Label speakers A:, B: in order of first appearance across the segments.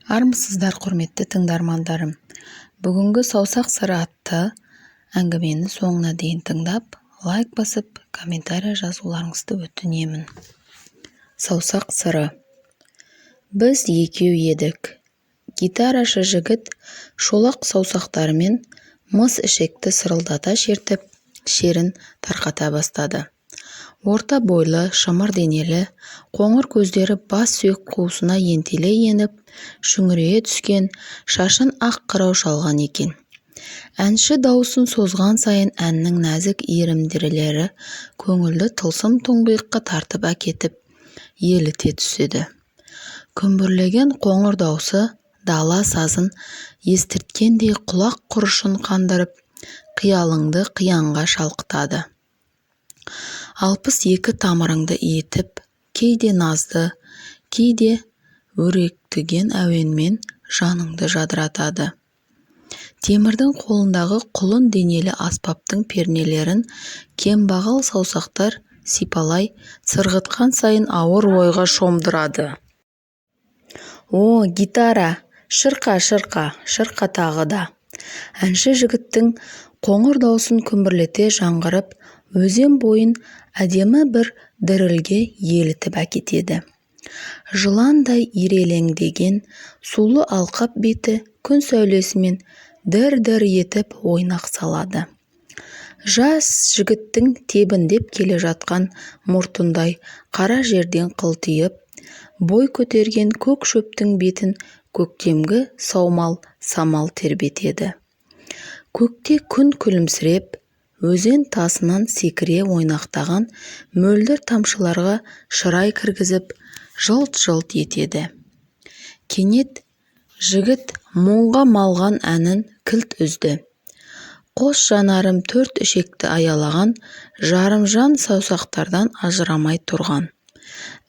A: Армысыздар, құрметті тыңдармандарым! Бүгінгі «Саусақ сыры» атты әңгімені соңына дейін тыңдап, лайк басып, комментарий жазуларыңызды өтінемін. «Саусақ сыры». Біз екеу едік. Гитарашы жігіт шолақ саусақтарымен мыс ішекті сырылдата шертіп, шерін тарқата бастады. Орта бойлы, шымыр денелі, қоңыр көздері бас сүйек қуысына ентелей еніп, шүңірейе түскен, шашын ақ қырау шалған екен. Әнші даусын созған сайын әннің нәзік иірімдері көңілді тылсым тұңғиыққа тартып әкетіп, еліте түседі. Күмбірлеген қоңыр даусы дала сазын естірткендей құлақ құрышын қандырып, қиялыңды қиянға шалқытады. 62 тамырыңды иітіп, кейде назды, кейде өректіген әуенмен жаныңды жадыратады. Темірдің қолындағы құлын денелі аспаптың пернелерін кембағал саусақтар сипалай сырғытқан сайын ауыр ойға шомдырады. О, гитара, шырқа, шырқа, шырқа тағы да! Әнші жігіттің қоңыр даусын күмбірлете жаңғырып, өзен бойын әдемі бір дірілге елітіп әкетеді. Жыландай ирелеңдеген сулы алқап беті күн сәулесімен дір-дір етіп ойнақ салады. Жас жігіттің тебіндеп келе жатқан мұртындай қара жерден қылтиып бой көтерген көк шөптің бетін көктемгі саумал самал тербетеді. Көкте күн күлімсіреп, өзен тасынан секіре ойнақтаған мөлдір тамшыларға шырай кіргізіп, жылт-жылт етеді. Кенет жігіт мұңға малған әнін кілт үзді. Қос жанарым төрт ішекті аялаған жарымжан саусақтардан ажырамай тұрған.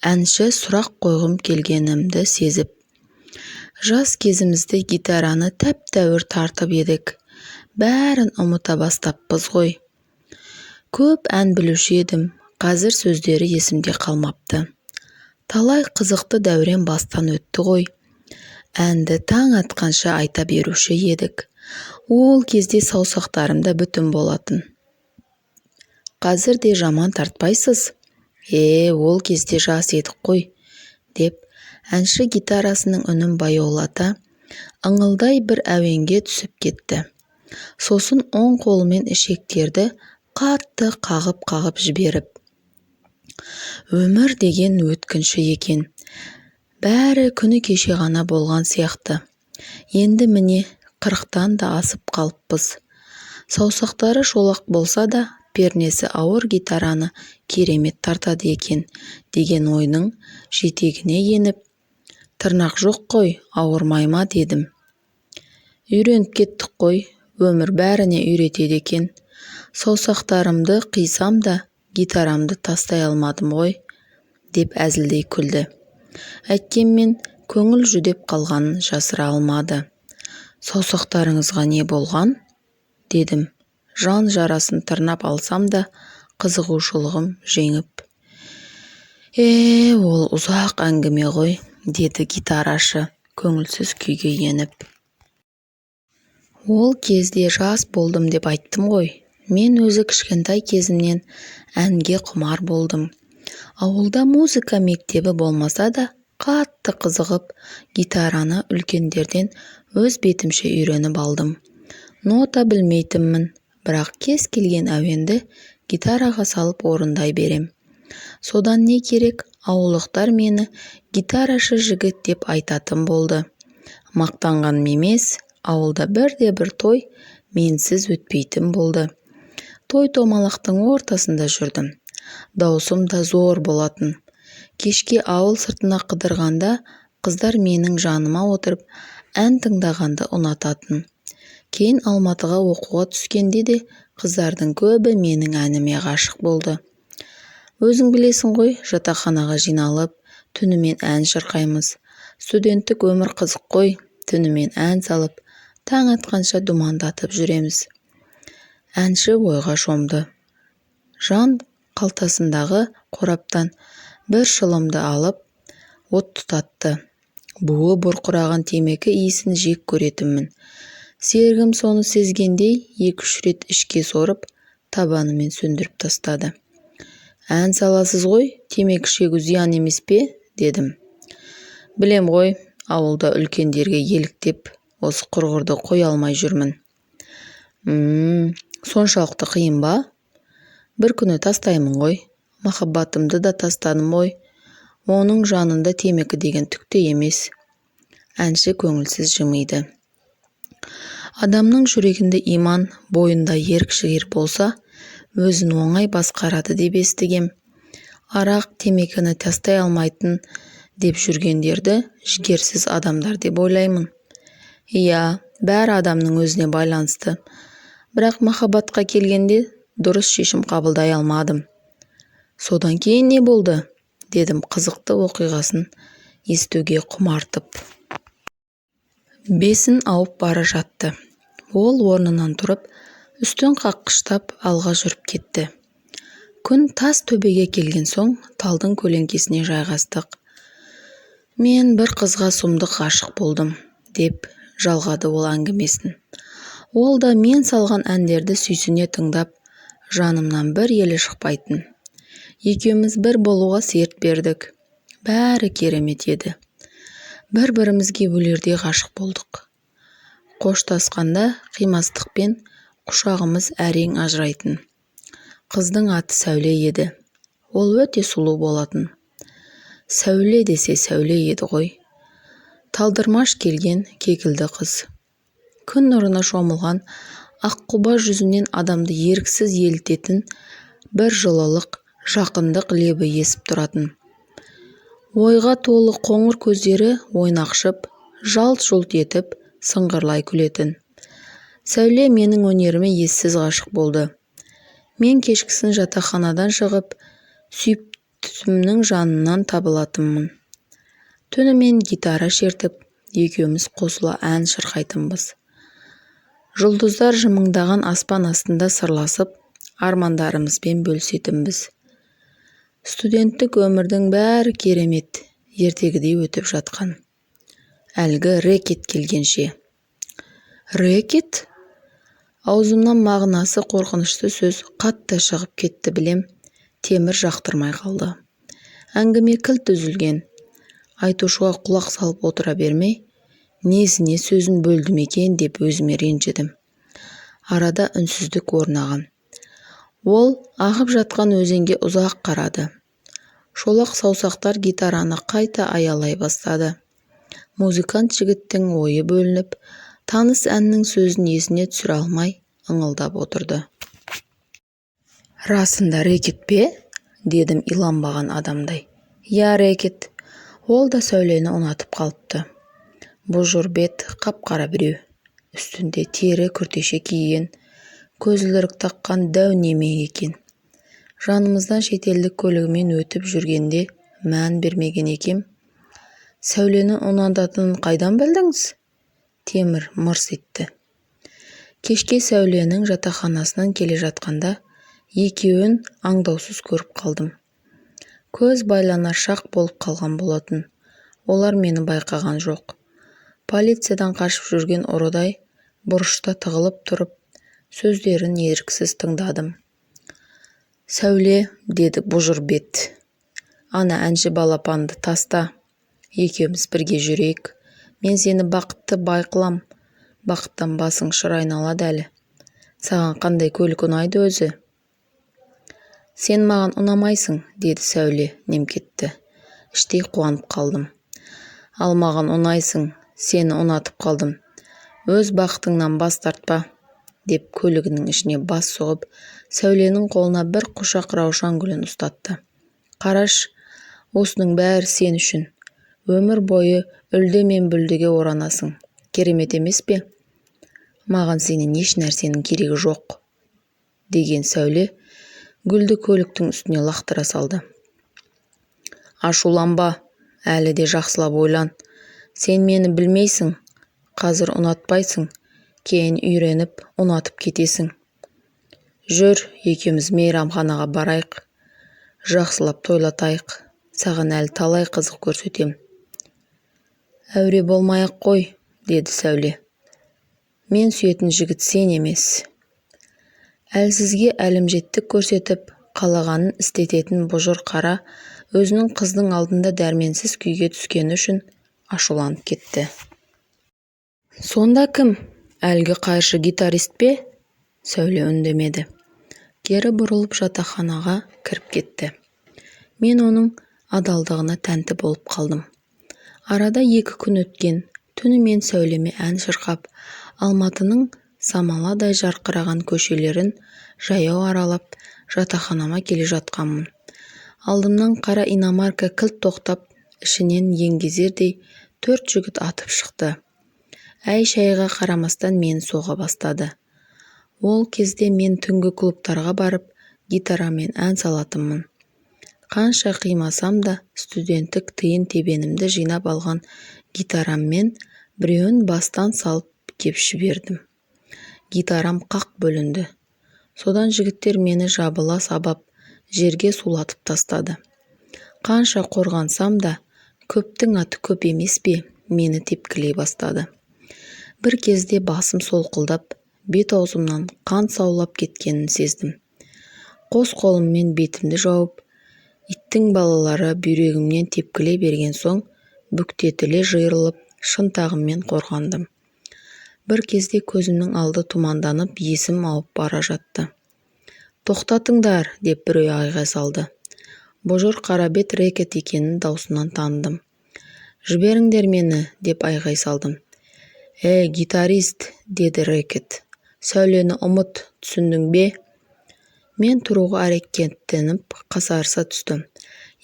A: Әнші сұрақ қойғым келгенімді сезіп: «Жас кезімізде гитараны тәп-тәуір тартып едік, бәрін ұмыта бастаппыз ғой. Көп ән білуші едім, қазір сөздері есімде қалмапты. Талай қызықты дәурен бастан өтті ғой. Әнді таң атқанша айта беруші едік. Ол кезде саусақтарым да бүтін болатын. Қазір де жаман тартпайсыз». «Е, ол кезде жас едік қой», – деп әнші гитарасының үнін баяулата, ыңылдай бір әуенге түсіп кетті. Сосын оң қолымен ішектерді қатты қағып-қағып жіберіп: «Өмір деген өткінші екен. Бәрі күні кеше ғана болған сияқты. Енді міне, 40-тан да асып қалыппыз». Саусақтары шолақ болса да, пернесі ауыр гитараны керемет тартады екен деген ойдың жетегіне еніп: «Тырнақ жоқ қой, ауырмай ма?» – дедім. «Үйреніп кеттік қой, өмір бәріне үйретеді екен. Саусақтарымды қисам да, гитарамды тастай алмадым ғой», – деп әзілдей күлді. Әйткенмен көңіл жүдеп қалғанын жасыра алмады. «Саусақтарыңызға не болған?» – дедім, жан жарасын тырнап алсам да, қызығушылығым жеңіп. «Е, ол ұзақ әңгіме ғой», – деді гитарашы көңілсіз күйге еніп. «Ол кезде жас болдым деп айттым ғой. Мен өзі кішкентай кезімнен әнге құмар болдым. Ауылда музыка мектебі болмаса да, қатты қызығып, гитараны үлкендерден өз бетімше үйреніп алдым. Нота білмейтінмін, бірақ кез келген әуенді гитараға салып орындай берем. Содан не керек, ауылдықтар мені гитарашы жігіт деп айтатын болды. Мақтанғаным емес, ауылда бірде-бір той менсіз өтпейтін болды. Той-томалақтың ортасында жүрдім. Даусым да зор болатын. Кешке ауыл сыртына қыдырғанда қыздар менің жаныма отырып, ән тыңдағанды ұнататын. Кейін Алматыға оқуға түскенде де қыздардың көбі менің әніме ғашық болды. Өзің білесің ғой, жатақханаға жиналып, түнімен ән шырқаймыз. Студенттік өмір қызық қой, түнімен ән салып, таң атқанша думандатып жүреміз». Әнші ойға шомды. Жан қалтасындағы қораптан бір шылымды алып, от тұтатты. Буы бұрқыраған темекі иісін жек көретінмін. Серігім соны сезгендей 2-3 рет ішке сорып, табанымен сөндіріп тастады. Ән саласыз ғой, темекі шегу зиян емес пе, дедім. Білем ғой, ауылда үлкендерге еліктеп, осы құрғырды қоя алмай жүрмін. Соншалықты қиын ба? Бір күні тастаймын ғой, махаббатымды да тастадым ғой. Оның жанында темекі деген түк те емес. Әнші көңілсіз жымиды. Адамның жүрегінде иман, бойында ерік-жігер болса, өзін оңай басқарады деп естігем. Арақ, темекіні тастай алмайтын деп жүргендерді жігерсіз адамдар деп ойлаймын. Иә, бәрі адамның өзіне байланысты. Бірақ махаббатқа келгенде дұрыс шешім қабылдай алмадым. Содан кейін не болды? Дедім қызықты оқиғасын естуге құмартып. Бесін ауып бара жатты. Ол орнынан тұрып, үстін қаққыштап алға жүріп кетті. Күн тас төбеге келген соң талдың көлеңкесіне жайғастық. Мен бір қызға сұмдық ғашық болдым, деп жалғады ол әңгімесін. Ол да мен салған әндерді сүйсіне тыңдап, жанымнан бір елі шықпайтын. Екеуміз бір болуға серт бердік. Бәрі керемет еді. Бір-бірімізге өлердей ғашық болдық. Қоштасқанда қимастықпен құшағымыз әрең ажырайтын. Қыздың аты Сәуле еді. Ол өте сұлу болатын. Сәуле десе Сәуле еді ғой. Талдырмаш келген кекілді қыз. Күн нұрына шомылған аққұба жүзінен адамды еріксіз елітетін бір жылылық, жақындық лебі есіп тұратын. Ойға толы қоңыр көздері ойнақшып, жалт-жұлт етіп, сыңғырлай күлетін. Сәуле менің өнеріме ессіз ғашық болды. Мен кешкісін жатақханадан шығып, сүйіктімнің жанынан табылатынмын. Түнімен гитара шертіп, екеуміз қосыла ән шырқайтынбыз. Жұлдыздар жымыңдаған аспан астында сырласып, армандарымызбен бөлісетінбіз. Студенттік өмірдің бәрі керемет, ертегідей өтіп жатқан. Әлгі рэкет келгенше. Рэкет? Аузымнан мағынасы қорқынышты сөз қатты шығып кетті білем, Темір жақтырмай қалды. Әңгіме кілт үзілген. Айтушыға құлақ салып отыра бермей, несіне сөзін бөлдім екен деп өзіме ренжідім. Арада үнсіздік орнаған. Ол ағып жатқан өзенге ұзақ қарады. Шолақ саусақтар гитараны қайта аялай бастады. Музыкант жігіттің ойы бөлініп, таныс әннің сөзін есіне түсіре алмай ыңылдап отырды. Расында рэкет пе? Дедім иланбаған адамдай. Я, рэкет. Ол да Сәулені ұнатып қалыпты. Бұжыр бет қап-қара біреу. Үстінде тері күртеше киген, көзілдірік таққан дәу неме екен. Жанымыздан шетелдік көлігімен өтіп жүргенде мән бермеген екем. Сәулені ұнататынын қайдан білдіңіз? Темір мырс етті. Кешке Сәуленің жатақханасынан келе жатқанда екеуін аңдаусыз көріп қалдым. Көз байланар шақ болып қалған болатын. Олар мені байқаған жоқ. Полициядан қашып жүрген ұрыдай бұрышта тығылып тұрып, сөздерін еріксіз тыңдадым. Сәуле, деді бұжыр бет. Ана әнші балапанды таста. Екеуміз бірге жүрейік. Мен сені бақытты бай қылам. Бақыттан басың шыр айналады әлі. Саған қандай көлік ұнайды өзі? Сен маған ұнамайсың, деді Сәуле немкетті. Іштей қуанып қалдым. Ал маған ұнайсың, сені ұнатып қалдым. Өз бақытыңнан бас тартпа, деп көлігінің ішіне бас сұғып, Сәуленің қолына бір құшақ раушан гүлін ұстатты. Қараш, осының бәрі сен үшін. Өмір бойы үлде мен бүлдеге оранасың. Керемет емес пе? Маған сенен еш нәрсенің керегі жоқ, деген Сәуле гүлді көліктің үстіне лақтыра салды. Ашуланба, әлі де жақсылап ойлан. Сен мені білмейсің, қазір ұнатпайсың, кейін үйреніп, ұнатып кетесің. Жүр, екеуміз мейрамханаға барайық, жақсылап тойлатайық, саған әлі талай қызық көрсетем. Әуре болмай-ақ қой, деді Сәуле. Мен сүйетін жігіт сен емес. Әлсізге әлімжеттік көрсетіп, қалағанын істететін бұжыр қара өзінің қыздың алдында дәрменсіз күйге түскені үшін ашуланып кетті. Сонда кім? Әлгі қайыршы гитарист пе? Сәуле үндемеді. Кері бұрылып жатақханаға кіріп кетті. Мен оның адалдығына тәнті болып қалдым. Арада 2 күн өткен. Түнімен Сәулеме ән шырқап, Алматының самаладай жарқыраған көшелерін жаяу аралап, жатақханама келе жатқанмын. Алдымнан қара иномарка кілт тоқтап, ішінен еңгезердей төрт жігіт атып шықты. Әй-шайға қарамастан мені соға бастады. Ол кезде мен түнгі клубтарға барып, гитарамен ән салатынмын. Қанша қимасам да, студенттік тиын-тебенімді жинап алған гитараммен біреуін бастан салып кеп жібердім. Гитарам қақ бөлінді. Содан жігіттер мені жабыла сабап, жерге сулатып тастады. Қанша қорғансам да, көптің аты көп емес пе, мені тепкілей бастады. Бір кезде басым солқылдап, бет-аузымнан қан саулап кеткенін сездім. Қос қолыммен бетімді жауып, иттің балалары бүйрегімнен тепкілей берген соң, бүктетіле жиырылып, шынтағыммен қорғандым. Бір кезде көзімнің алды тұманданып, есім ауып бара жатты. «Тоқтатыңдар!» деп біреу айғай салды. Бұжыр қара бет рэкет екенін даусынан таныдым. «Жіберіңдер мені!» деп айғай салдым. «Ей, гитарист!» деді рэкет. «Сәулені ұмыт, түсіндің бе?» Мен тұруға әрекеттеніп, қасарыса түстім.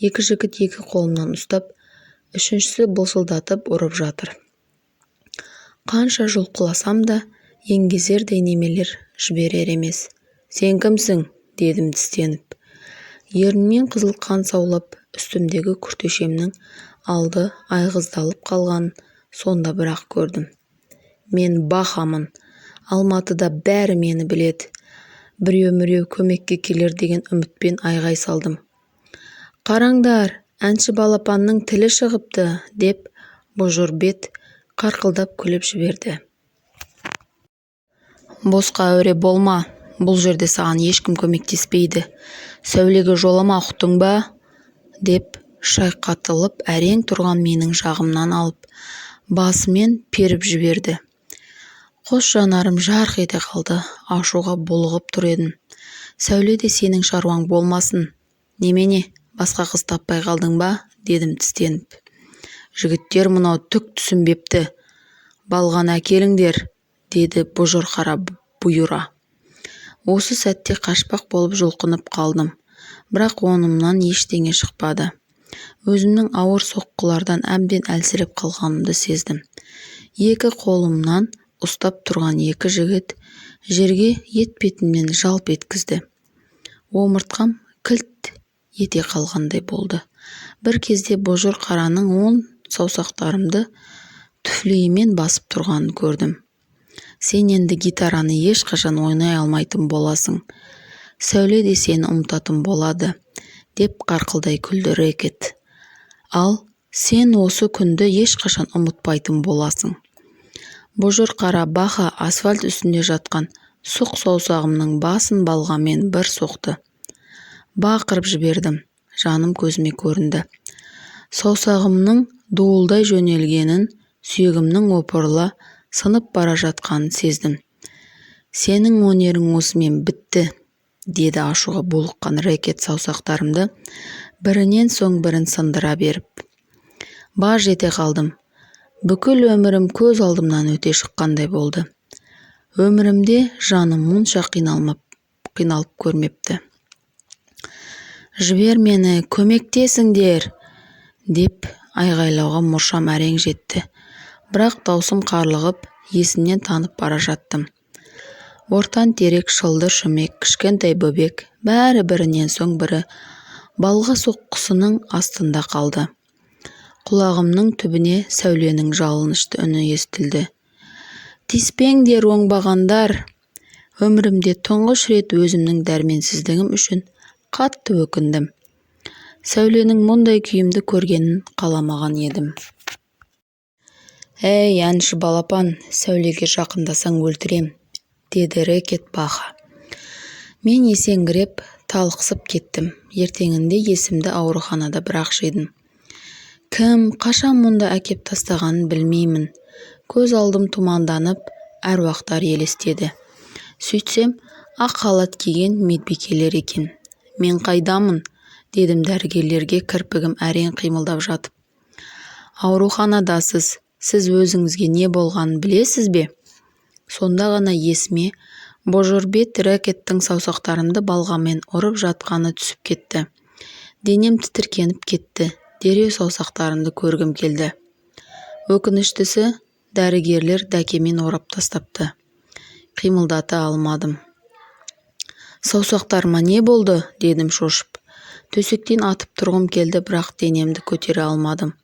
A: Екі жігіт екі қолымнан ұстап, үшіншісі былшылдатып ұрып жатыр. Қанша жұлқыласам да, еңгезердей немелер жіберер емес. «Сен кімсің?» дедім тістеніп. Ернімнен қызыл қан саулап, үстімдегі күртешемнің алды айғыздалып қалғанын сонда бір-ақ көрдім. «Мен Бахамын. Алматыда бәрі мені біледі». Біреу-міреу көмекке келер деген үмітпен айғай салдым. «Қараңдар, әнші балапанның тілі шығыпты!» деп бұжыр бет қарқылдап күліп жіберді. «Босқа әуре болма, бұл жерде саған ешкім көмектеспейді. Сәулеге жолама, ұқтың ба?» деп шайқатылып әрең тұрған менің жағымнан алып, басымен періп жіберді. Қос жанарым жарқ ете қалды. Ашуға булығып тұр едім. «Сәуле де сенің шаруаң болмасын. Немене, басқа қыз таппай қалдың ба?» дедім тістеніп. «Жігіттер, мынау түк түсінбепті. Балғаны әкеліңдер!» деді бұжыр қара бұйыра. Осы сәтте қашпақ болып жұлқынып қалдым. Бірақ онымнан ештеңе шықпады. Өзімнің ауыр соққылардан әбден әлсіреп қалғанымды сездім. Екі қолымнан ұстап тұрған екі жігіт жерге етпетімнен жалп еткізді. Омыртқам кілт ете қалғандай болды. Бір кезде бұжыр қараның оң саусақтарымды түфлиімен басып тұрғанын көрдім. «Сен енді гитараны ешқашан ойнай алмайтын боласың. Сәуле де сені ұмытатын болады», деп қарқылдай күлді рэкет. «Ал сен осы күнді ешқашан ұмытпайтын боласың». Бұжыр қара Баха асфальт үстінде жатқан сұқ саусағымның басын балғамен бір соқты. Бақырып жібердім. Жаным көзіме көрінді. Саусағымның дуылдай жөнелгенін, сүйегімнің опырыла сынып бара жатқанын сездім. «Сенің өнерің осымен бітті», деді ашуға булыққан рэкет саусақтарымды бірінен соң бірін сындыра беріп. Баж ете қалдым. Бүкіл өмірім көз алдымнан өте шыққандай болды. Өмірімде жаным мұнша қиналып көрмепті. «Жібер мені, көмектесіңдер!» деп айғайлауға мұршам әрең жетті. Бірақ даусым қарлығып, есімнен танып бара жаттым. Ортан терек, шылдыр-шүмек, кішкентай бөбек, бәрі бірінен соң бірі балға соққысының астында қалды. Құлағымның түбіне Сәуленің жалынышты үні естілді. «Тиіспеңдер, оңбағандар!» Өмірімде тұңғыш рет өзімнің дәрменсіздігім үшін қатты өкіндім. Сәуленің мұндай күйімді көргенін қаламаған едім. Әй, әнші балапан, Сәулеге жақындасаң өлтірем, деді рэкет Баха. Мен есеңгіреп, талықсып кеттім. Ертеңінде есімді ауруханада бірақ жидым. Кім, қашан мұнда әкеп тастағанын білмеймін. Көз алдым тұманданып, әруақтар елестеді. Сөйтсем, ақ халат киген медбикелер екен. Мен қайдамын? Дедім дәрігерлерге кірпігім әрең қимылдап жатып. Ауруханадасыз. Сіз өзіңізге не болғанын білесіз бе? Сонда ғана есіме бұжырбет рэкеттің саусақтарымды балғамен ұрып жатқаны түсіп кетті. Денем тітіркеніп кетті. Дереу саусақтарымды көргім келді. Өкініштісі, дәрігерлер дәкемен орап тастапты. Қимылдата алмадым. Саусақтарыма не болды? Дедім шошып. Төсектен атып тұрғым келді, бірақ денемді көтере алмадым.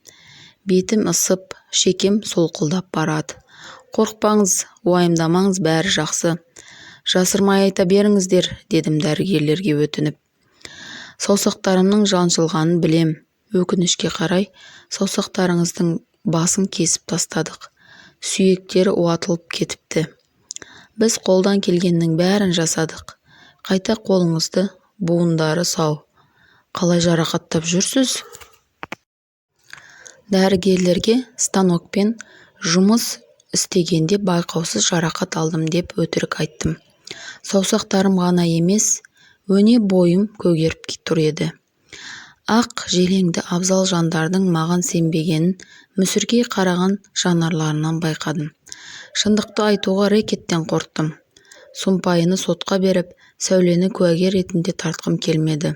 A: Бетім ысып, шекем солқылдап барады. Қорықпаңыз, уайымдамаңыз, бәрі жақсы. Жасырмай айта беріңіздер, дедім дәрігерлерге өтініп. Саусақтарымның жаншылғанын білем. Өкінішке қарай, саусақтарыңыздың басын кесіп тастадық. Сүйектері уатылып кетіпті. Біз қолдан келгеннің бәрін жасадық. Қайта қолыңызды буындары сау. Қалай жарақаттап жүрсіз? Дәрігерлерге станокпен жұмыс істегенде байқаусыз жарақат алдым деп өтірік айттым. Саусақтарым ғана емес, өне бойым көгеріп тұр еді. Ақ желеңді абзал жандардың маған сенбегенін мүсіркей қараған жанарларынан байқадым. Шындықты айтуға рэкеттен қорықтым. Сұмпайыны сотқа беріп, Сәулені куәгер ретінде тартқым келмеді.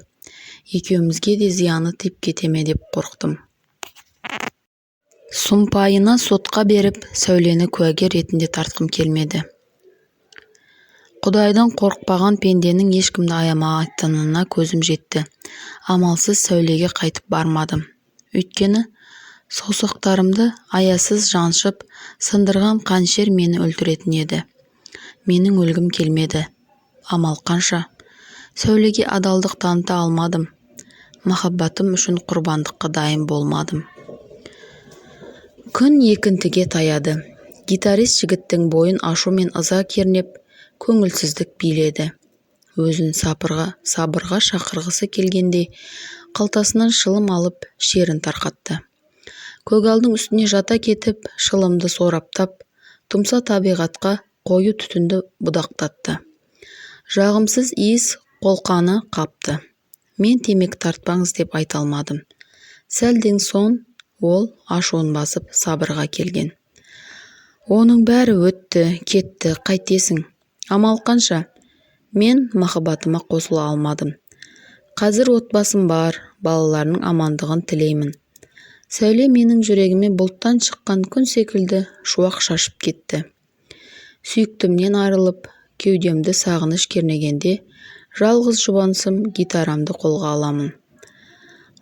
A: Екеумізге де зияны тиіп кете ме деп қорықтым. Сұмпайыны сотқа беріп, Сәулені куәгер ретінде тартқым келмеді. Құдайдан қорықпаған пенденің ешкімді аямайтынына көзім жетті. Амалсыз Сәулеге қайтып бармадым. Өйткені саусақтарымды аясыз жаншып, сындырған қанішер мені өлтіретін еді. Менің өлгім келмеді. Амал қанша? Сәулеге адалдық таныта алмадым. Махаббатым үшін құрбандыққа дайын болмадым. Күн екінтіге таяды. Гитарист жігіттің бойын ашу мен ыза кернеп, көңілсіздік биледі. Өзін сабырға шақырғысы келгендей, қалтасынан шылым алып, шерін тарқатты. Көгалдың үстіне жата кетіп, шылымды сораптап, тұмса табиғатқа қою түтінді будақтатты. Жағымсыз иіс қолқаны қапты. Мен темекі тартпаңыз деп айта алмадым. Сәлден соң ол ашуын басып, сабырға келген. Оның бәрі өтті, кетті, қайтесің? Амал қанша? Мен махаббатыма қосыла алмадым. Қазір отбасым бар, балаларының амандығын тілеймін. Сәуле менің жүрегіме бұлттан шыққан күн секілді шуақ шашып кетті. Сүйіктімнен айырылып, кеудемді сағыныш кернегенде жалғыз жұбанышым гитарамды қолға аламын.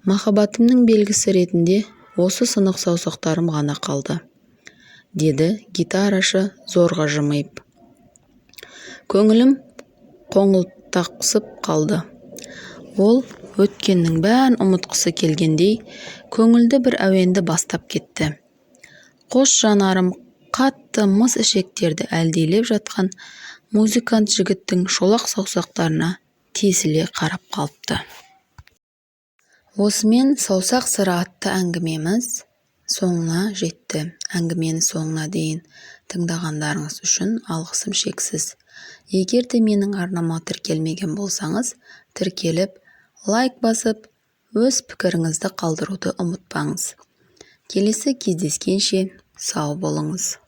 A: Махаббатымның белгісі ретінде осы сынық саусақтарым ғана қалды, деді гитарашы зорға жымиып. Көңілім қоңылтақсып қалды. Ол өткеннің бәрін ұмытқысы келгендей, көңілді бір әуенді бастап кетті. Қос жанарым қатты мыс ішектерді әлдилеп жатқан музыкант жігіттің шолақ саусақтарына тесіле қарап қалыпты. Осымен «Саусақ сыры» атты әңгімеміз соңына жетті. Әңгімені соңына дейін тыңдағандарыңыз үшін алғысым шексіз. Егер де менің арнама тіркелмеген болсаңыз, тіркеліп, лайк басып, өз пікіріңізді қалдыруды ұмытпаңыз. Келесі кездескенше сау болыңыз.